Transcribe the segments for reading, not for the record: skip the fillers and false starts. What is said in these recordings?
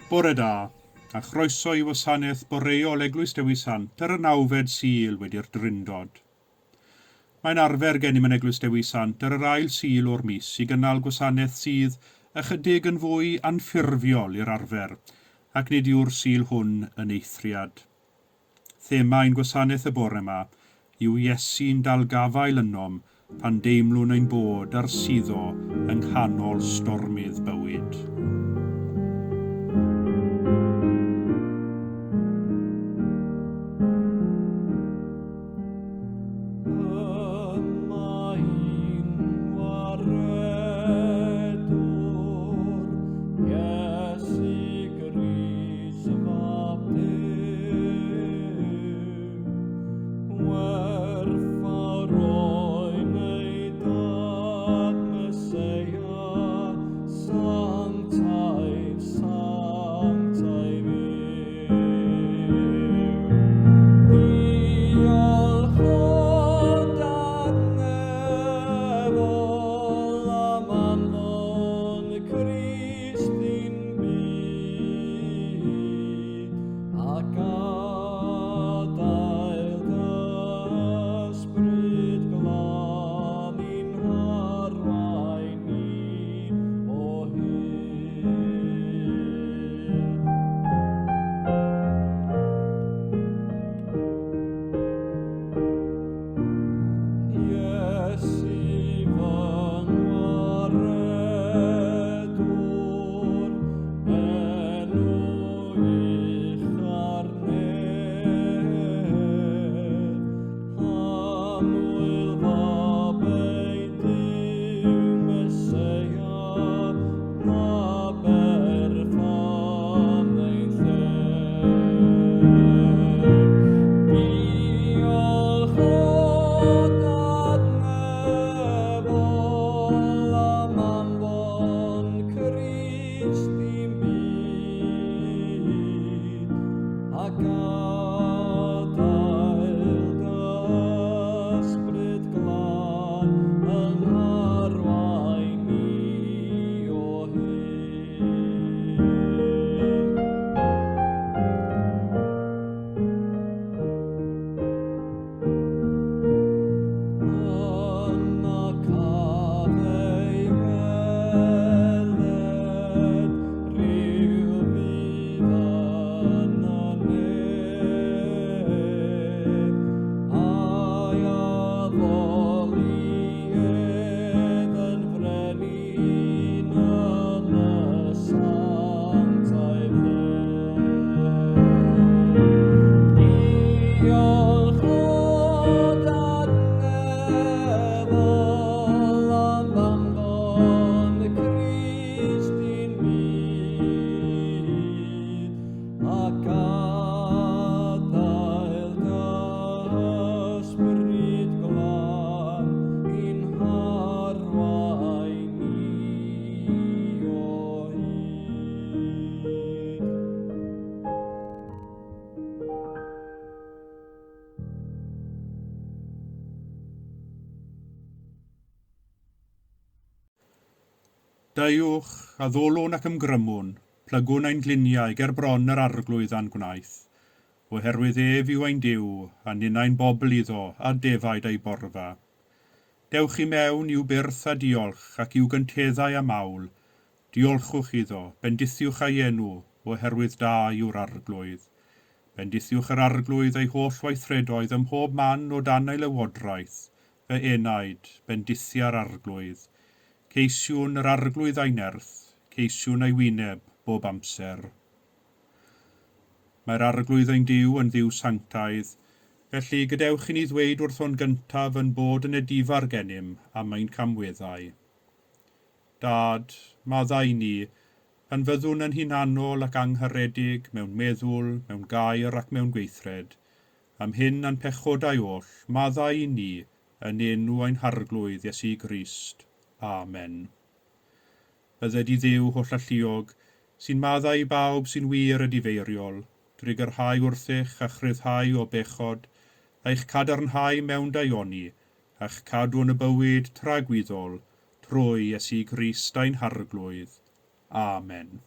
Bore da, a chroeso i wasanaeth boreol Eglwys Dewi Sant ar y nawfed Sul wedi'r Drindod. Mae'n arfer gennym yn Eglwys Dewi Sant ar yr ail Sul o'r mis i gynnal gwasanaeth sydd ychydig yn fwy anffurfiol i'r arfer, ac nid yw'r Sul hwn yn eithriad. Thema ein gwasanaeth y bore 'ma yw Iesu'n dal gafael ynom pan deimlwn ein bod ar suddo yng nghanol stormydd bywyd. Deuwch, addolwn ac ymgrymwn, plygwn ein gliniau ger bron yr Arglwydd a'n gwnaeth. Oherwydd ef yw ein Duw, a ninnau'n bobl iddo, a defaid ei borfa. Dewch i mewn i'w byrth a diolch, ac i'w gynteddau a mawl. Diolchwch iddo, bendithiwch ei enw, oherwydd da yw'r Arglwydd. Bendithiwch yr Arglwydd ei holl weithredoedd ym mhob man o dan ei lywodraeth, Fy enaid, bendithia'r Arglwydd. Ceisiwn yr Arglwydd a'i nerth, ceisiwn ei wyneb bob amser. Mae'r Arglwydd ein Duw yn Dduw sanctaidd, felly gadewch i ni ddweud wrtho'n gyntaf yn bod yn edifar gennym am ein camweddau. Dad, maddau i ni, pan fyddwn yn hunanol ac angharedig mewn meddwl, mewn gair ac mewn gweithred, Am hyn a'n pechodau oll, maddau i ni, yn enw ein Harglwydd Iesu Grist. Amen. Bydded i Dduw hollalluog, sy'n maddau i bawb sy'n wir edifeiriol, drigyrhau wrthych a'ch rhyddhau o bechod, a'ch cadarnhau mewn daioni, a'ch cadw yn y bywyd tragwyddol, trwy Iesu Grist ein Harglwydd. Amen.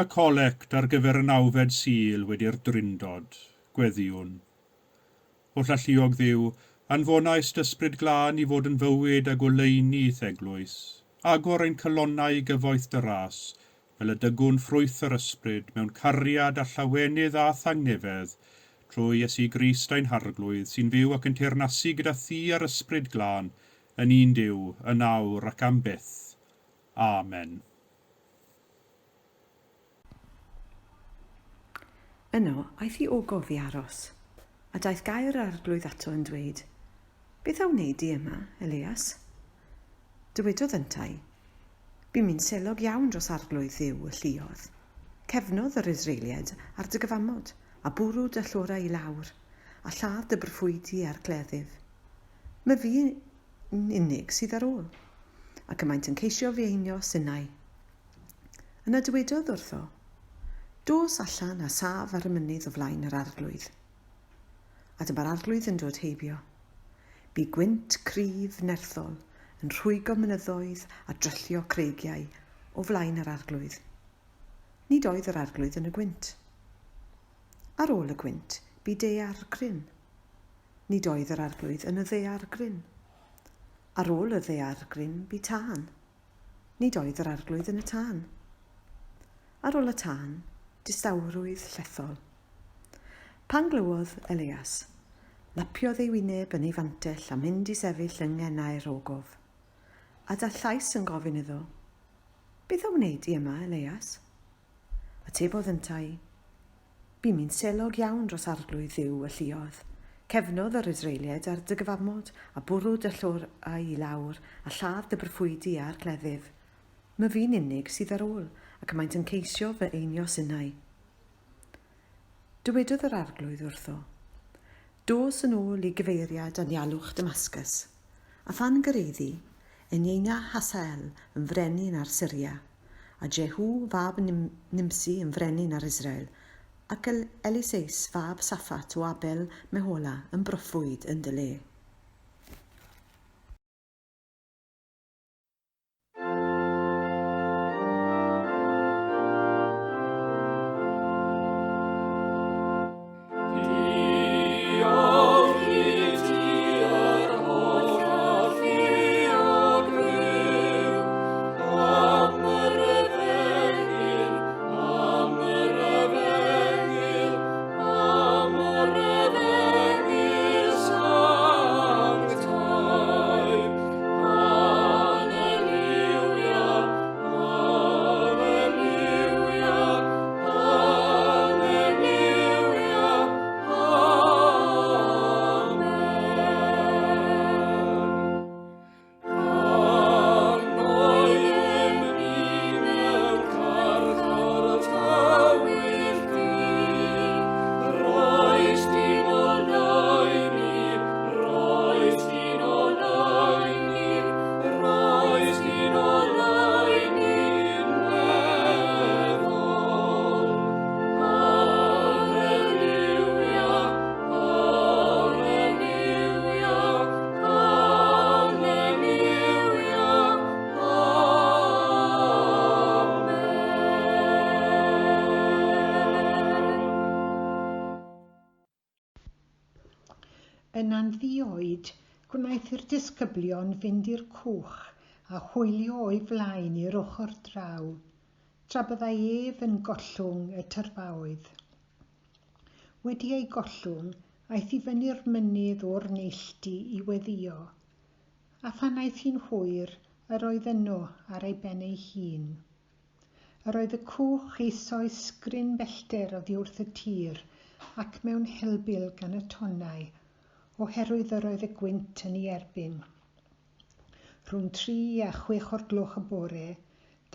Y colect ar gyfer y nawfed Sul wedi'r Drindod, gweddïwn. Hollalluog Dduw, anfonais d'Ysbryd Glân i fod yn fywyd a goleuni i'th eglwys. Agor ein calonnau i gyfoeth dy ras, fel y dygwn ffrwyth yr Ysbryd mewn cariad a llawenydd a thangnefedd, trwy Iesu Grist ein Harglwydd, sy'n fyw ac yn teyrnasu gyda thi a'r Ysbryd Glân, yn un Duw, yn awr ac am byth. Amen. Yno, aeth i ogof i aros, a daeth gair yr Arglwydd ato yn dweud, Beth a wnei di yma, Elias? Dywedodd yntau, Bûm i'n selog iawn dros Arglwydd Dduw y lluoedd. Cefnodd yr Israeliaid ar dy gyfamod, a bwrw dy allorau i lawr, a lladd dy brofwydi â'r cleddyf. Myfi yn unig sydd ar ôl, ac y maent yn ceisio fy einioes innau. Yna dywedodd wrtho, Dos allan a saf ar y mynydd o flaen yr Arglwydd. A dyma'r Arglwydd yn dod heibio. Bu gwynt cryf nerthol yn rhwygo mynyddoedd a dryllio creigiau o flaen yr Arglwydd. Nid oedd yr Arglwydd yn y gwynt. Ar ôl y gwynt, bu daeargryn. Nid oedd yr Arglwydd yn y ddaeargryn. Ar ôl y ddaeargryn, bu tân. Nid oedd yr Arglwydd yn y tân. Ar ôl y tân, distawrwydd llethol. Pan glywodd Elias, lapiodd ei wyneb yn ei fantell a mynd i sefyll yng ngenau'r ogof. A daeth llais yn gofyn iddo, Beth a wnei di yma, Elias? Atebodd yntau, Bûm i'n selog iawn dros Arglwydd Dduw y lluoedd. Cefnodd yr Israeliaid ar dy gyfamod, a bwrw dy llorau i lawr, a lladd dy brofwydi â'r cleddyf. Myfi'n unig sydd ar ôl, ac y maent yn ceisio fy einioes innau. Dywedodd yr Arglwydd wrtho, Dos yn ôl i gyfeiriad anialwch Damascus, a phan gyraeddi, enyeina Hasael yn frenin ar Syria. A Jehu fab Nimsi yn frenin ar Israel, ac Eliseus fab Saffat o Abel Mehola yn broffwyd yn dy le. Diolch i ti yr holl alluog Dduw, am yr efengyl, am yr efengyl, am yr efengyl sanctaidd. Hallelujah, hallelujah, Hallelujah, Amen. Pan oeddem ni mewn carchar tywyll du, roes di'n oleuni, roes di'n oleuni, roes di'n oleuni nefol. Hallelujah, hallelujah, hallelujah, amen. Yna'n ddi-oed, gwnaeth i'r disgyblion fynd i'r cwch a hwylio o'i flaen i'r ochr draw, tra byddai ef yn gollwng y tyrfaoedd. Wedi ei gollwng, aeth i fyny'r mynydd o'r neilltu i weddïo, a phan aeth hi'n hwyr, yr oedd yno ar ei ben ei hun. Yr oedd y cwch eisoes gryn bellter oddi wrth y tir ac mewn helbul gan y tonnau, oherwydd yr oedd y gwynt yn ei erbyn. Rhwng 3 a 6 o'r gloch y bore,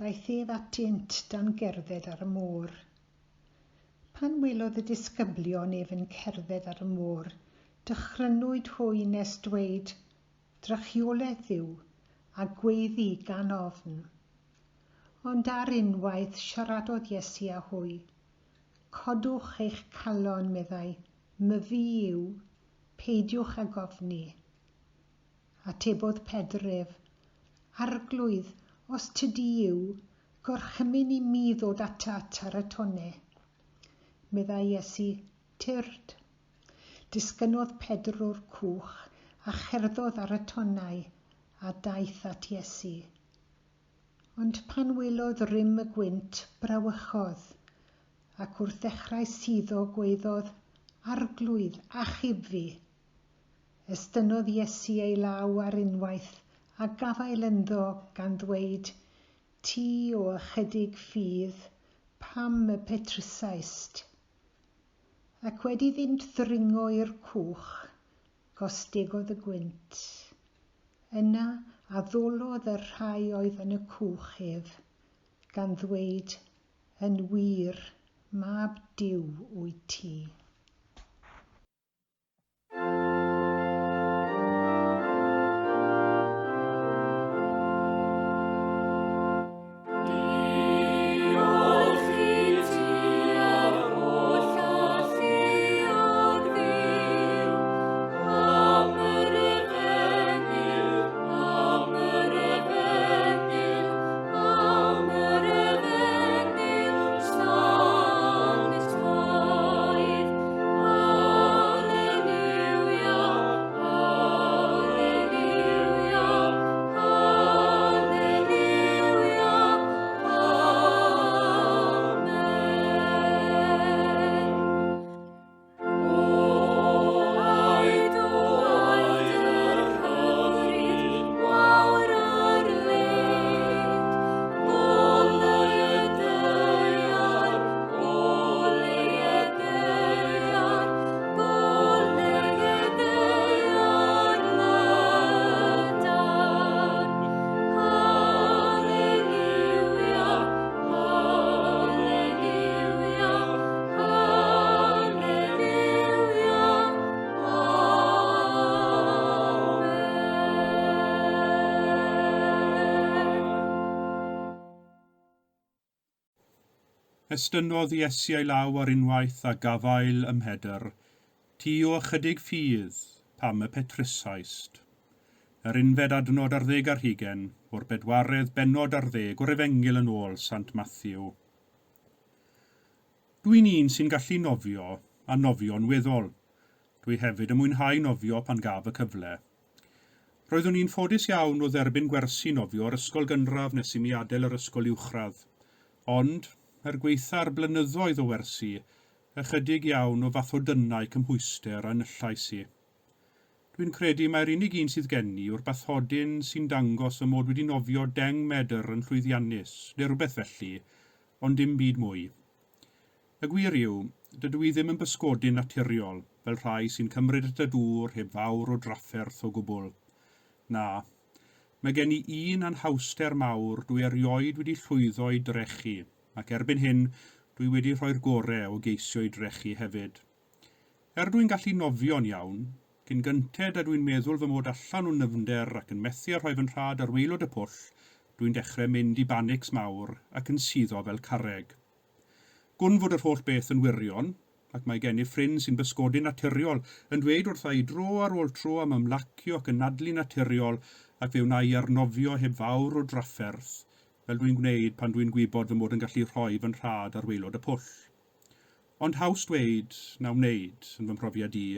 daeth ef atynt dan gerdded ar y môr. Pan welodd y disgyblion ef yn cerdded ar y môr, dychrynwyd hwy nes dweud, Drychiolaeth yw, a gweiddi gan ofn. Ond ar unwaith siaradodd Iesu â hwy. Codwch eich calon, meddai, myfi yw, peidiwch ag ofni. Atebodd Pedr ef, Arglwydd, os tydi yw, Gorchymyn i mi ddod atat ar y tonnau. Meddai Iesu, Tyrd. Disgynnodd Pedr o'r cwch a cherddodd ar y tonnau a daeth at Iesu. Ond pan welodd rym y gwynt, brawychodd, ac wrth ddechrau suddo gwaeddodd, Arglwydd, achub fi! Estynnodd Iesu ei law ar unwaith a gafael ynddo gan ddweud, Ti o ychydig ffydd, pam y petrusaist? Ac wedi iddynt ddringo i'r cwch, gostegodd y gwynt. Yna addolodd y rhai oedd yn y cwch ef, gan ddweud, Yn wir, Mab Duw wyt ti. Diolch i ti yr holl alluog Dduw, am yr efengyl, am yr efengyl, am yr efengyl sanctaidd. Alleluia, alleluia, alleluia, amen. O oed, o oed yr hyfryd mawr ar led, goleu y ddaear, goleu y ddaear, goleu y ddaear lydan. Alleluia, alleluia, alleluia, amen. Estynnodd Iesu ei law ar unwaith a gafael ym Mhedr, Ti o ychydig ffydd, pam y petrusaist? Yr unfed adnod ar ddeg ar hugain o'r bedwaredd bennod ar ddeg o'r Efengyl yn ôl Sant Mathew. Dwi'n un sy'n gallu nofio, a nofio'n weddol. Dwi hefyd yn mwynhau nofio pan gaf y cyfle. Roeddwn i'n ffodus iawn o dderbyn gwersi nofio o'r ysgol gynradd nes i mi adael yr ysgol uwchradd. Ond, er gwaetha'r blynyddoedd o wersi, ychydig iawn o fathodynnau cymhwyster a enillais i. Dwi'n credu mai'r unig un sydd gen i yw'r bathodyn sy'n dangos fy mod wedi nofio 10 medr yn llwyddiannus, neu rywbeth felly, ond dim byd mwy. Y gwir yw, dydw i ddim yn bysgodyn naturiol, fel rhai sy'n cymryd at y dŵr heb fawr o drafferth o gwbl. Na. Mae gen i un anhawster mawr dwi erioed wedi llwyddo i drechu, ac erbyn hyn dwi wedi rhoi'r gore o geisio i drechu hefyd. Er dwi'n gallu nofio'n iawn, cyn gynted a dwi'n meddwl fy mod allan o nyfnder ac yn methu â rhoi fy nhraed ar waelod y pwll, dwi'n dechrau mynd i banics mawr ac yn suddo fel carreg. Gwn fod yr holl beth yn wirion, ac mae gennyf ffrind sy'n bysgodyn naturiol yn dweud wrtha i dro ar ôl tro am ymlacio ac anadlu naturiol ac fe wna i arnofio heb fawr o drafferth, fel dwi'n gwneud pan dwi'n gwybod fy mod yn gallu rhoi fy nhraed ar waelod y pwll. Ond haws dweud na wneud, yn fy mhrofiad i,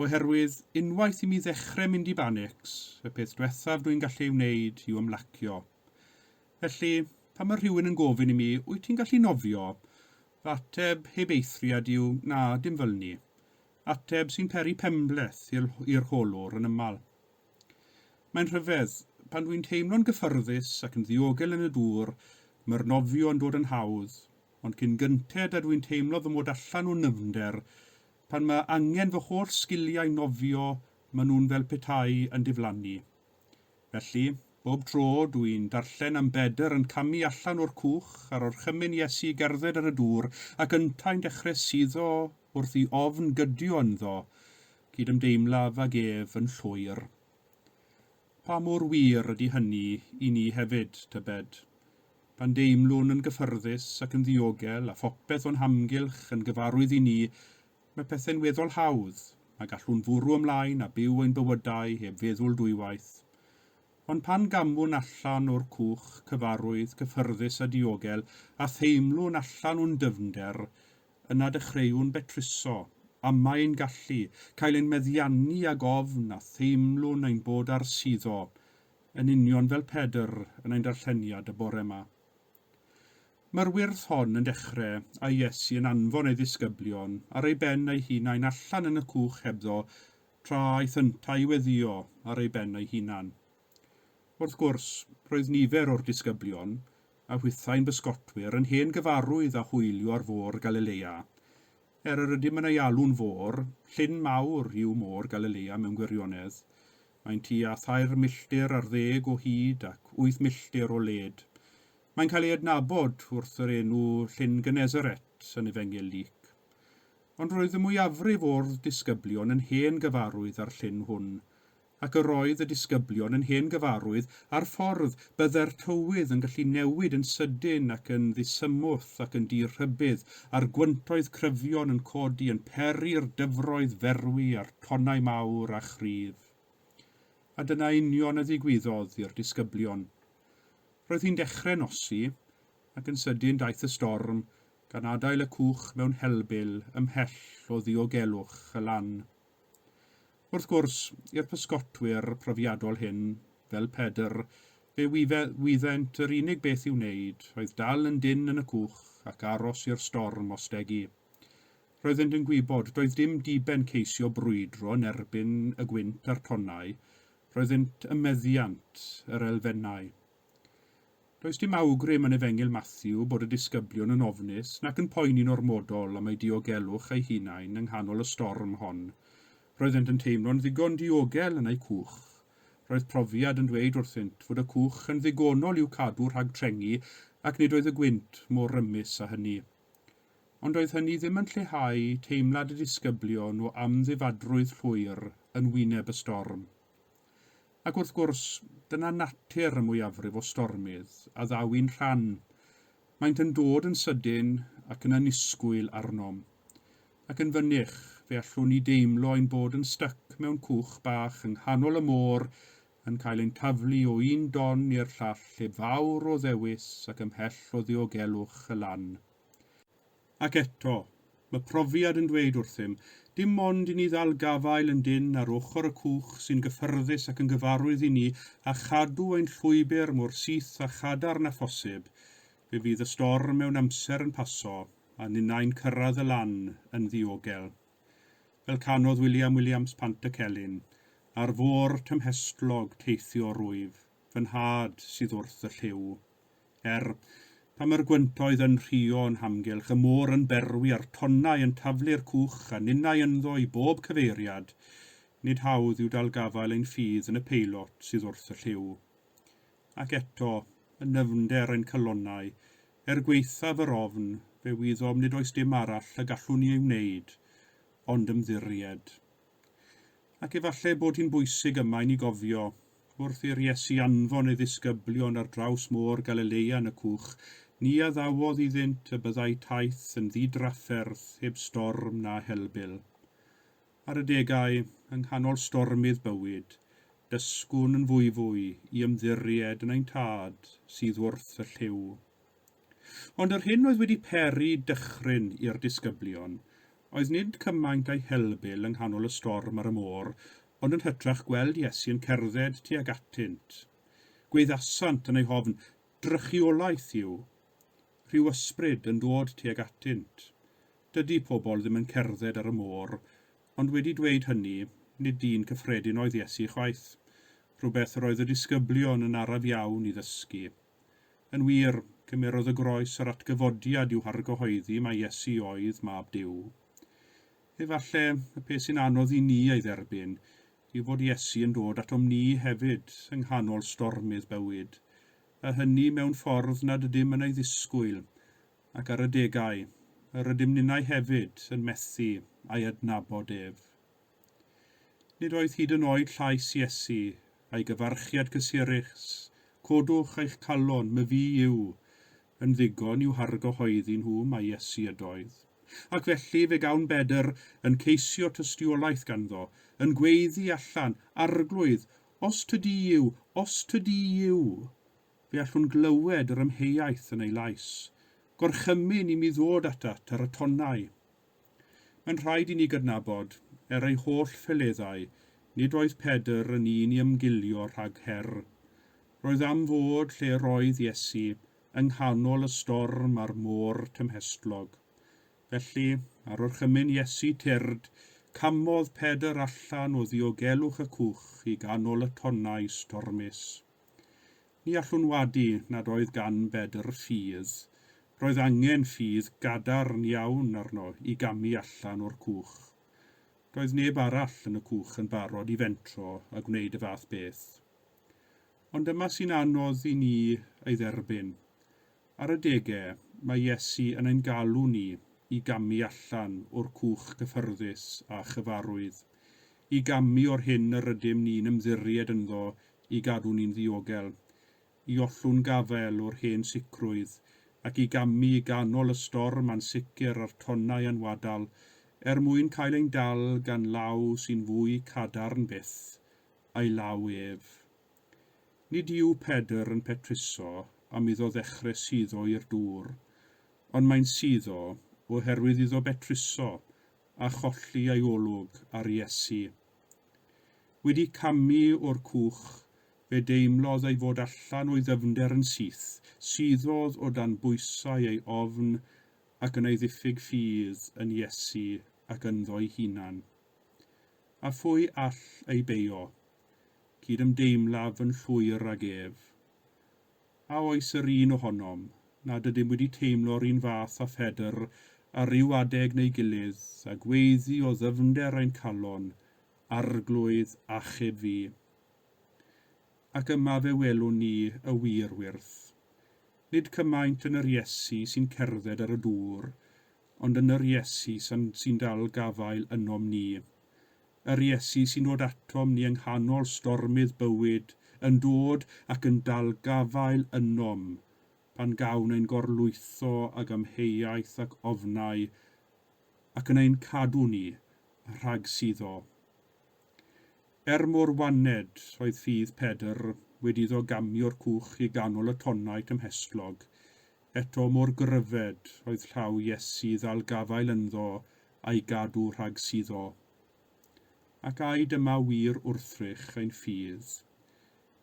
oherwydd unwaith i mi ddechrau mynd i banics, y peth dwethaf dwi'n gallu ei wneud yw ymlacio. Felly, pan mae rhywun yn gofyn i mi, wyt ti'n gallu nofio? Fy ateb heb eithriad yw, na, dim fel 'ny. Ateb sy'n peri penbleth i'r holwr yn aml. Mae'n rhyfedd, pan dwi'n teimlo'n gyffyrddus ac yn ddiogel yn y dŵr, mae'r nofio yn dod yn hawdd, ond cyn gynted a dwi'n teimlo fy mod allan o nyfnder, pan mae angen fy holl sgiliau nofio, maen nhw'n fel petai yn diflannu. Felly, bob tro dw i'n darllen am Bedr yn camu allan o'r cwch ar orchymyn Iesu i gerdded ar y dŵr ac yntau'n dechrau suddo wrth i ofn gydio ynddo, cydymdeimlaf ag ef yn llwyr. Pa mor wir ydy hynny i ni hefyd, tybed? Pan deimlwn yn gyffyrddus ac yn ddiogel a phopeth o'n hamgylch yn gyfarwydd i ni, Mae pethau'n weddol hawdd, a gallwn fwrw ymlaen a byw ein bywydau heb feddwl dwywaith. Ond pan gamwn allan o'r cwch cyfarwydd, cyffyrddus a diogel, a theimlwn allan o'n dyfnder, yna dechreuwn betruso, amau ein gallu, cael ein meddiannu ag ofn a theimlwn ein bod ar suddo, yn union fel Pedr yn ein darlleniad y bore yma. Mae'r wyrth hon yn dechrau a Iesu yn anfon ei ddisgyblion ar ei ben ei hunain allan yn y cwch hebddo, tra aeth yntau i weddïo ar ei ben ei hunan. Wrth gwrs, roedd nifer o'r disgyblion, a hwythau'n bysgotwyr, yn hen gyfarwydd â hwylio ar fôr Galilea. Er yr ydym yn ei alw'n fôr, llyn mawr yw môr Galilea mewn gwirionedd. Mae'n tua thair milltir ar ddeg o hyd ac wyth milltir o led. Mae'n cael ei adnabod wrth yr enw Llyn Genesaret yn Efengyl Luc. Ond roedd y mwyafrif o'r disgyblion yn hen gyfarwydd â'r llyn hwn, ac yr oedd y disgyblion yn hen gyfarwydd â'r ffordd byddai'r tywydd yn gallu newid yn sydyn ac yn ddisymwth ac yn di-rhybudd, a'r gwyntoedd cryfion yn codi yn peri'r dyfroedd ferwi a'r tonnau mawr a chryf. A dyna union a ddigwyddodd i'r disgyblion. Roedd hi'n dechrau nosi, ac yn sydyn daeth y storm, gan adael y cwch mewn helbul ymhell o ddiogelwch y lan. Wrth gwrs, i'r pysgotwyr profiadol hyn, fel Pedr, fe wyddent yr unig beth i'w wneud oedd dal yn dynn yn y cwch ac aros i'r storm ostegu. Roeddent yn gwybod doedd dim diben ceisio brwydro yn erbyn y gwynt a'r tonnau, roeddent ym meddiant yr elfennau. Does dim awgrym yn Efengyl Mathew bod y disgyblion yn ofnus nac yn poeni'n ormodol am eu diogelwch eu hunain yng nghanol y storm hon. Roeddent yn teimlo'n ddigon diogel yn eu cwch. Roedd profiad yn dweud wrthynt fod y cwch yn ddigonol i'w cadw rhag trengi ac nid oedd y gwynt mor rymus â hynny. Ond doedd hynny ddim yn lleihau teimlad y disgyblion o amddifadrwydd llwyr yn wyneb y storm. Ac wrth gwrs, dyna natur y mwyafrif o stormydd a ddaw i'n rhan. Maent yn dod yn sydyn ac yn annisgwyl arnom. Ac yn fynych, fe allwn ni deimlo ein bod yn styc mewn cwch bach yng nghanol y môr yn cael ein taflu o un don i'r llall heb fawr o ddewis ac ymhell o ddiogelwch y lan. Ac eto, mae profiad yn dweud wrthym, dim ond i ni ddal gafael yn dynn ar ochr y cwch sy'n gyffyrddus ac yn gyfarwydd i ni a chadw ein llwybr mor syth a chadarn â phosib, fe fydd y storm mewn amser yn paso a ninnau'n cyrraedd y lan yn ddiogel. Fel canodd William Williams Pantycelyn, Ar fôr tymhestlog teithio rwyf, fy nhad sydd wrth y llyw. Er, pan mae'r gwyntoedd yn rhuo o'n hamgylch, y môr yn berwi a'r tonnau yn taflu'r cwch a ninnau ynddo i bob cyfeiriad, nid hawdd yw dal gafael ein ffydd yn y peilot sydd wrth y llyw. Ac eto, yn nyfnder ein calonnau, er gwaethaf yr ofn, fe wyddom nid oes dim arall y gallwn ni ei wneud ond ymddiried. Ac efallai bod hi'n bwysig yma i ni gofio, wrth i'r Iesu anfon ei ddisgyblion ar draws môr Galilea yn y cwch, ni addawodd iddynt y byddai taith yn ddi-drafferth heb storm na helbul. Ar adegau, yng nghanol stormydd bywyd, dysgwn yn fwyfwy i ymddiried yn ein Tad sydd wrth y llyw. Ond yr hyn oedd wedi peri dychryn i'r disgyblion oedd nid cymaint a'i helbul yng nghanol y storm ar y môr, ond yn hytrach gweld Iesu yn cerdded tuag atynt. Gweddasant yn eu hofn, Drychiolaeth yw! Rhyw ysbryd yn dod tuag atynt. Dydy pobl ddim yn cerdded ar y môr, ond wedi dweud hynny, nid dyn cyffredin oedd Iesu chwaith, rhywbeth yr oedd y disgyblion yn araf iawn i ddysgu. Yn wir, cymerodd y groes yr atgyfodiad i'w hargyhoeddi mai Iesu oedd Mab Duw. Efallai, y peth sy'n anodd i ni ei dderbyn yw fod Iesu yn dod atom ni hefyd yng nghanol stormydd bywyd, a hynny mewn ffordd nad ydym yn ei ddisgwyl, ac ar adegau, yr ydym ninnau hefyd yn methu â'i adnabod ef. Nid oedd hyd yn oed llais Iesu, a'i gyfarchiad cysurus, Codwch eich calon, myfi yw, yn ddigon i'w hargyhoeddi nhw mai Iesu ydoedd. Ac felly fe gawn Bedr yn ceisio tystiolaeth ganddo, yn gweiddi allan, Arglwydd, Os tydi yw, os tydi yw! Fe allwn glywed yr amheuaeth yn ei lais. Gorchymyn i mi ddod atat ar y tonnau. Mae'n rhaid i ni gydnabod, er ei holl feleddau, nid oedd Pedr yn un i ymgilio rhag her. Roedd am fod lle roedd Iesu, yng nghanol y storm a'r môr tymhestlog. Felly, ar orchymyn Iesu tyrd, camodd Pedr allan o ddiogelwch y cwch i ganol y tonnau stormus. Ni allwn wadu nad oedd gan Bedr ffydd. Roedd angen ffydd gadarn iawn arno i gamu allan o'r cwch. Doedd neb arall yn y cwch yn barod i fentro a gwneud y fath beth. Ond dyma sy'n anodd i ni ei dderbyn. Ar adegau, mae Iesu yn ein galw ni i gamu allan o'r cwch cyffyrddus a chyfarwydd, i gamu o'r hyn yr ydym ni'n ymddiried ynddo i gadw ni'n ddiogel, i ollwng gafael o'r hen sicrwydd, ac i gamu i ganol y storm ansicr a'r tonnau anwadal, er mwyn cael ein dal gan law sy'n fwy cadarn byth, a'i law ef. Nid yw Pedr yn petruso am iddo ddechrau suddo i'r dŵr, ond mae'n suddo oherwydd iddo betruso a cholli ei olwg ar Iesu. Wedi camu o'r cwch, fe deimlodd ei fod allan o'i ddyfnder yn syth, suddodd o dan bwysau ei ofn ac yn ei ddiffyg ffydd yn Iesu ac ynddo'i hunan. A phwy all ei beio? Cydymdeimlaf yn llwyr ag ef. A oes yr un ohonom nad ydym wedi teimlo'r un fath â Phedr ar ryw adeg neu gilydd, a gweiddi o ddyfnder ein calon, Arglwydd, achub fi? Ac yma fe welwn ni y wir wyrth. Nid cymaint yn yr Iesu sy'n cerdded ar y dŵr, ond yn yr Iesu sy'n dal gafael ynom ni. Yr Iesu sy'n dod atom ni yng nghanol stormydd bywyd, yn dod ac yn dal gafael ynom, pan gawn ein gorlwytho ag amheuaeth ac ofnau, ac yn ein cadw ni rhag suddo. Er mor waned oedd ffydd Pedr wedi iddo gamio'r cwch i ganol y tonnau tymhestlog, eto mor gryfed oedd llaw Iesu ddal gafael ynddo a'i gadw rhag suddo. Ac ai dyma wir wrthrych ein ffydd?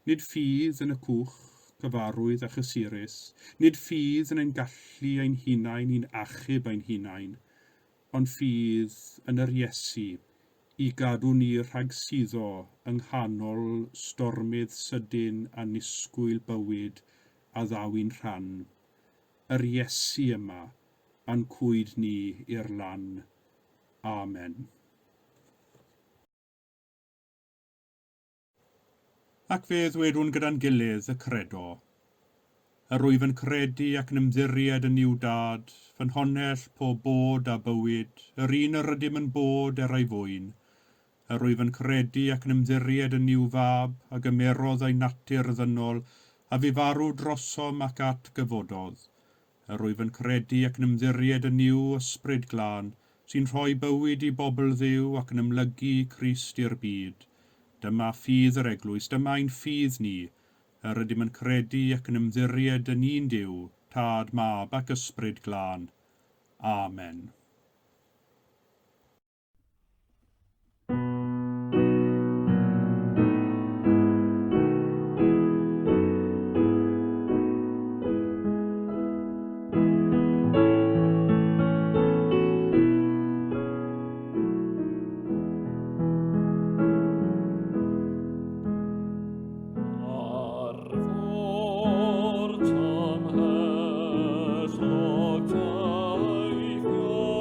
Nid ffydd yn y cwch, cyfarwydd a chysurus, nid ffydd yn ein gallu ein hunain i'n achub ein hunain, ond ffydd yn yr Iesu i gadw ni rhag suddo yng nghanol stormydd sydyn a nisgwyl bywyd a ddaw i'n rhan. Yr Iesu yma a'n cwyd ni i'r lan. Amen. Ac fe ddwedwn gyda'n gilydd y Credo. Yr wyf yn credu ac yn ymddiried yn Nuw Dad, ffynhonnell pob bod a bywyd, yr un yr ydym yn bod er ei fwyn. Yr wyf yn credu ac yn ymddiried yn Nuw Fab, a gymerodd ei natur ddynol, a fu farw drosom ac atgyfododd. Yr wyf yn credu ac yn ymddiried yn Nuw Ysbryd Glân, sy'n rhoi bywyd i bobl Dduw ac yn ymlygu Crist i'r byd. Dyma ffydd yr Eglwys, dyma ein ffydd ni. Yr ydym yn credu ac yn ymddiried yn un Duw, Tad, Mab ac Ysbryd Glân. Amen. Ar fôr tymhestlog teithio.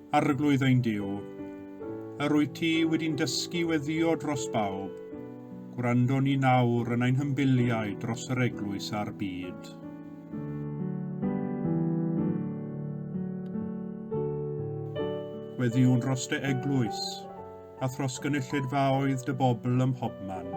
Arglwydd ein Duw, yr wyt ti wedi'n dysgu weddio dros bawb, gwrando ni nawr yn ein hymbiliau dros yr eglwys a'r byd. Gweddiwn dros dy eglwys, a thros gynulleidfaoedd dy bobl ym mhobman.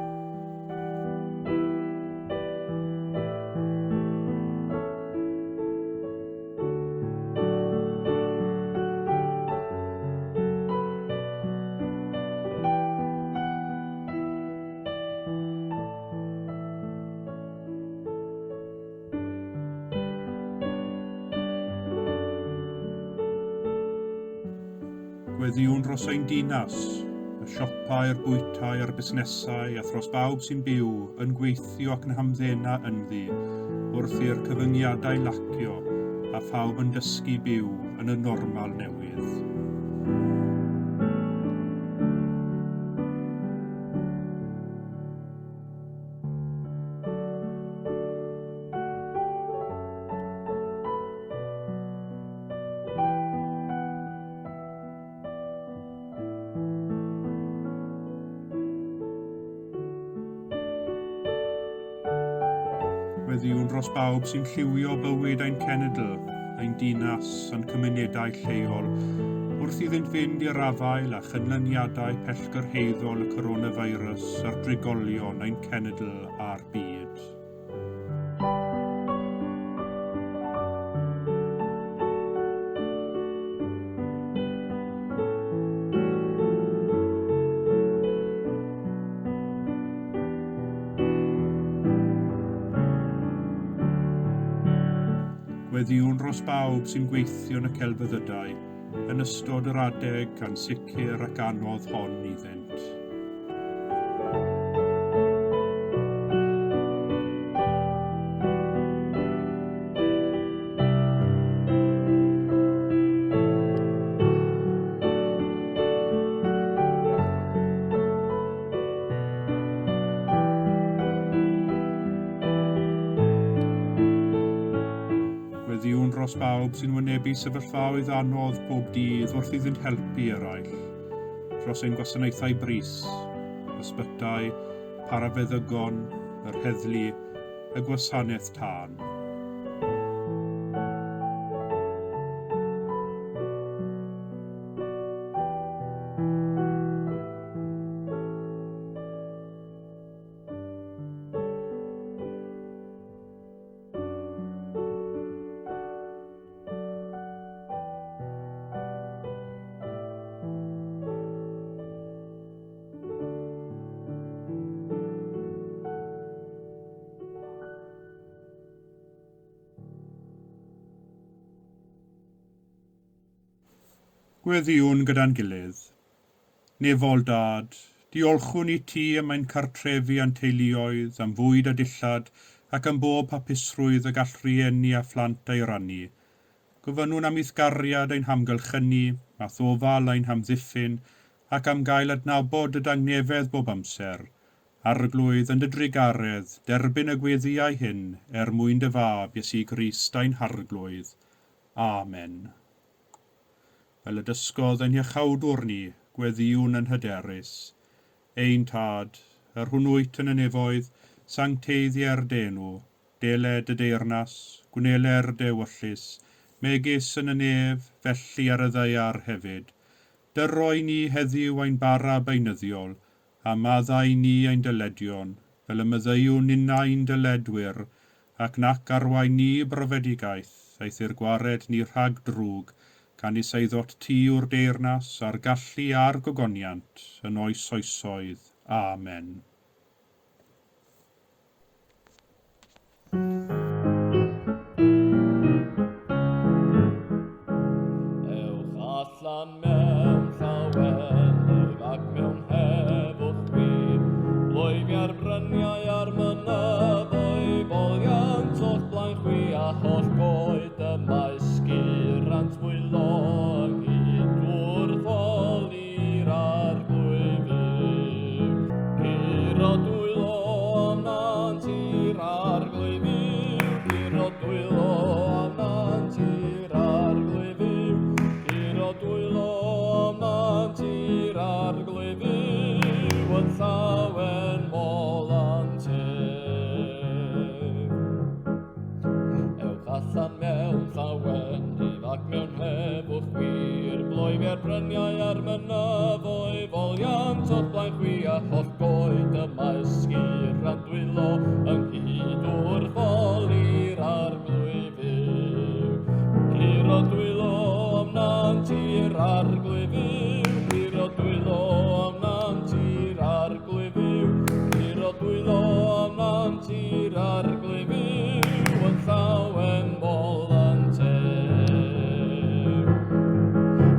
Gweddïwn dros ein dinas, y siopau, yr bwytai a'r busnesau a thros bawb sy'n byw, yn gweithio ac yn hamddena ynddi, wrth i'r cyfyngiadau lacio a phawb yn dysgu byw yn y normal newydd. Gweddïwn dros bawb sy'n lliwio bywyd ein cenedl, ein dinas a'n cymunedau lleol, wrth iddynt fynd i'r afael â chynlyniadau pellgyrhaeddol y coronavirus ar drigolion ein cenedl a'r byd. Gweddïwn dros bawb sy'n gweithio yn y celfyddydau yn ystod yr adeg ansicr ac anodd hon iddynt. Gweddïwn dros bawb sy'n wynebu sefyllfaoedd anodd bob dydd wrth iddynt helpu eraill, dros ein gwasanaethau brys, ysbytai, parafeddygon, yr heddlu, y gwasanaeth tân. Gweddïwn gyda'n gilydd. Nefol Dad, diolchwn i ti am ein cartrefi a'n teuluoedd, am fwyd a dillad, ac am bob hapusrwydd y gall rhieni a phlant ei rannu. Gofynnwn am i'th gariad ein hamgylchynu, a'th ofal ein hamddiffyn, ac am gael adnabod dy dangnefedd bob amser. Arglwydd, yn dy drugaredd, derbyn y gweddïau hyn er mwyn dy fab Iesu Grist ein Harglwydd. Amen. Fel y dysgodd ein Hiachawdwr ni, gweddïwn yn hyderus. Ein Tad, yr hwn wyt yn y nefoedd, sancteiddier dy enw, deled dy deyrnas, gwneler dy ewyllys, megis yn y nef, felly ar y ddaear hefyd. Dyro i ni heddiw ein bara beunyddiol, a maddau ni ein dyledion, fel y maddeuwn ninnau'n dyledwyr, ac nac arwain ni i brofedigaeth, eithr gwared ni rhag drwg, canys eiddot ti yw'r deyrnas, a'r gallu a'r gogoniant, yn oes oesoedd. Amen. Ewch allan mewn llawenydd ac mewn heddwch gwir, bloeddia'r bryniau a'r mynyddoedd, foliant o'ch blaen chwi a holl goed y maes gyrant wylo ynghyd wrth holi'r Arglwydd Dduw. Curo dwylo am nant i'r Arglwydd Dduw, curo dwylo am nant i'r Arglwydd Dduw, curo dwylo Bloefia'r bryniau a'r mynyddoedd, foliant o'ch blaen chwi a holl goed y maes sgir a'n dwylo ynghyd wrth foli'r arglwydd fyw. Curo dwylo am nant i'r arglwydd fyw, curo dwylo am nant i'r arglwydd fyw, curo dwylo am nant i'r arglwydd fyw, yn llawen molant ef.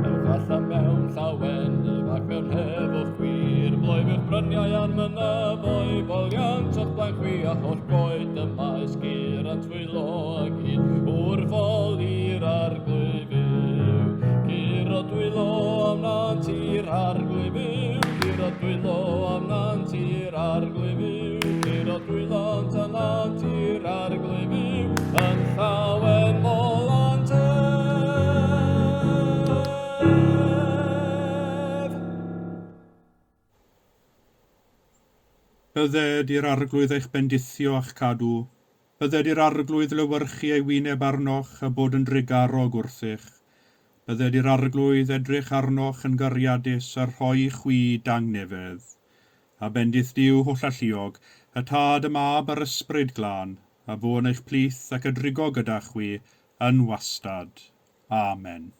Ewch allan mewn llawenydd ac mewn heddwch gwir, bloefiwch bryniau a'r mynyddoedd, foliant o'ch blaen chwi a holl goed y maes gyr a'n twyllo ynghyd, wrth foli'r arglwydd fyw. Curo dwylo am nant i'r arglwydd fyw, curo dwylo am nant i'r arglwydd fyw, curo dwylo am nant i'r arglwydd fyw, yn llawen molant ef. Bydded i'r arglwydd eich bendithio a'ch cadw. Bydded i'r arglwydd lewyrchu ei wyneb arnoch a bod yn drugarog wrthych. Bydded i'r arglwydd edrych arnoch yn gariadus a rhoi i chwi dangnefedd. A bendith Duw hollalluog, y Tad, y Mab a'r Ysbryd Glân, a fo yn eich plith ac y drigo gyda chwi yn wastad. Amen.